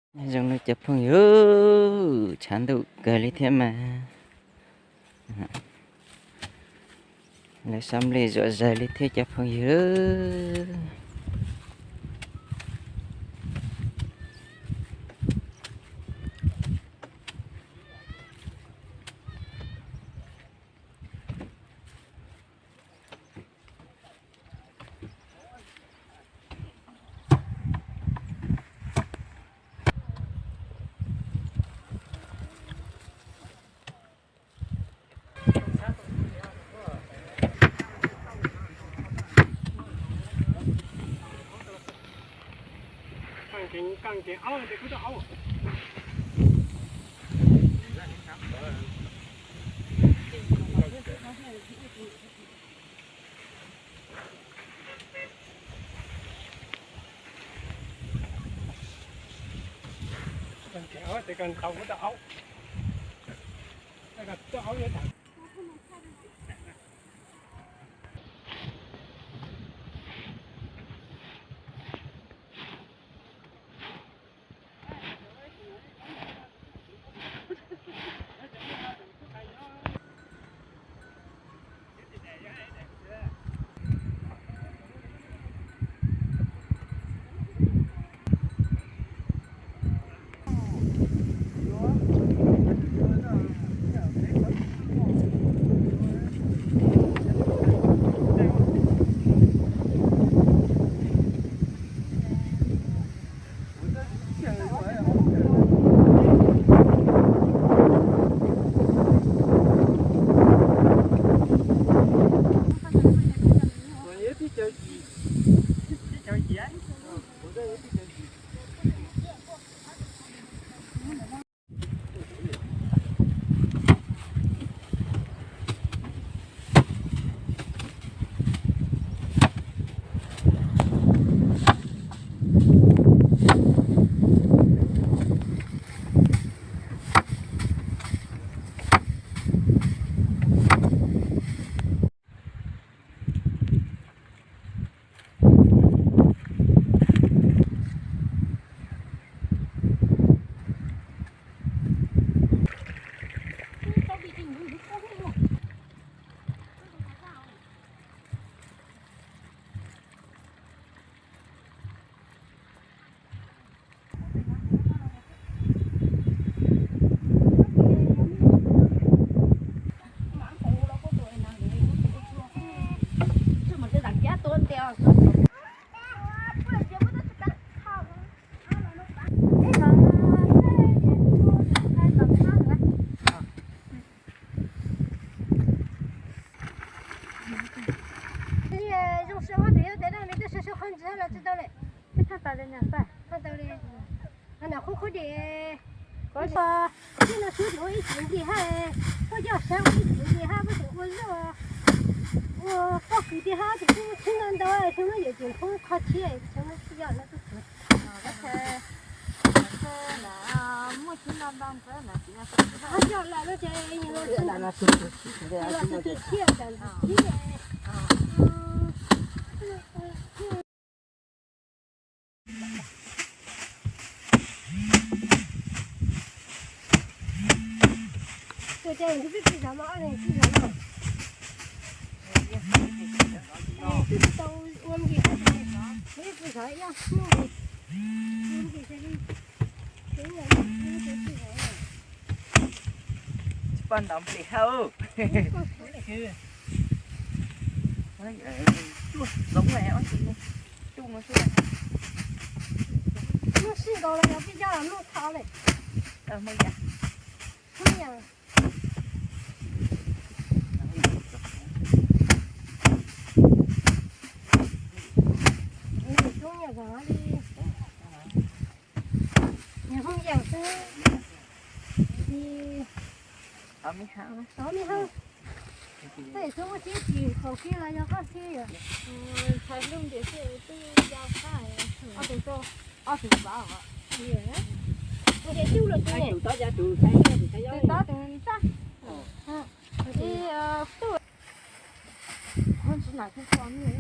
Zoo li cov phooj ywg, tshav ntuj kawg li thiab mas. Lawv sab nplej zuam zais li thiab cov phooj ywg. Zoo siab ua tus yog tias dab me tuaj sab sab qhov ntsis los tsis tau li. Tsis tau li. Qhov no qhub qhub di. Koj tij no xwb ua ib txwv nti hab, koj yog sab ua ib txwv nti hab, koj tseem ua zoj ua pob kws tiag hab, ces kuj txhib ntau ntau, xyoo no yuav tseem thoob qhov tshiab, xyoo no tsis yog no kuj txwv. Muaj txhib ntau ntau ntawd na, tsis yog lawm no ces los tus tus tshiab tsam tus tshiab. Tus ces tus pib pis xav mas ob leeg pis xav no. Twb tsis tau ua nkim, tus pib pis xav ib hnub ua nkim xws li. Tsis pom ntaus nplej hab. Cuaj zoov lawm, ob tug no xwb. Muaj sij nkaus los yog pib coj los muaj kho lawm. Muaj yam. Muaj yam. Nws coob nyiam zog li. Nws Hmoob Yaj xwb. Xov me hab. Tej xwb muaj tib tsis kaum kis los yog koj tib yom. Ntshai lub ntias xwb twb yau tag. Ob tug rau, ob tug vav os. Ntias cub los tus ne. Tus tod tus ntxaj. Ib tug. Qhov ntsis nam kuj tso mej.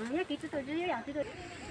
Nyob kiv tsis tau, yog tsis tau.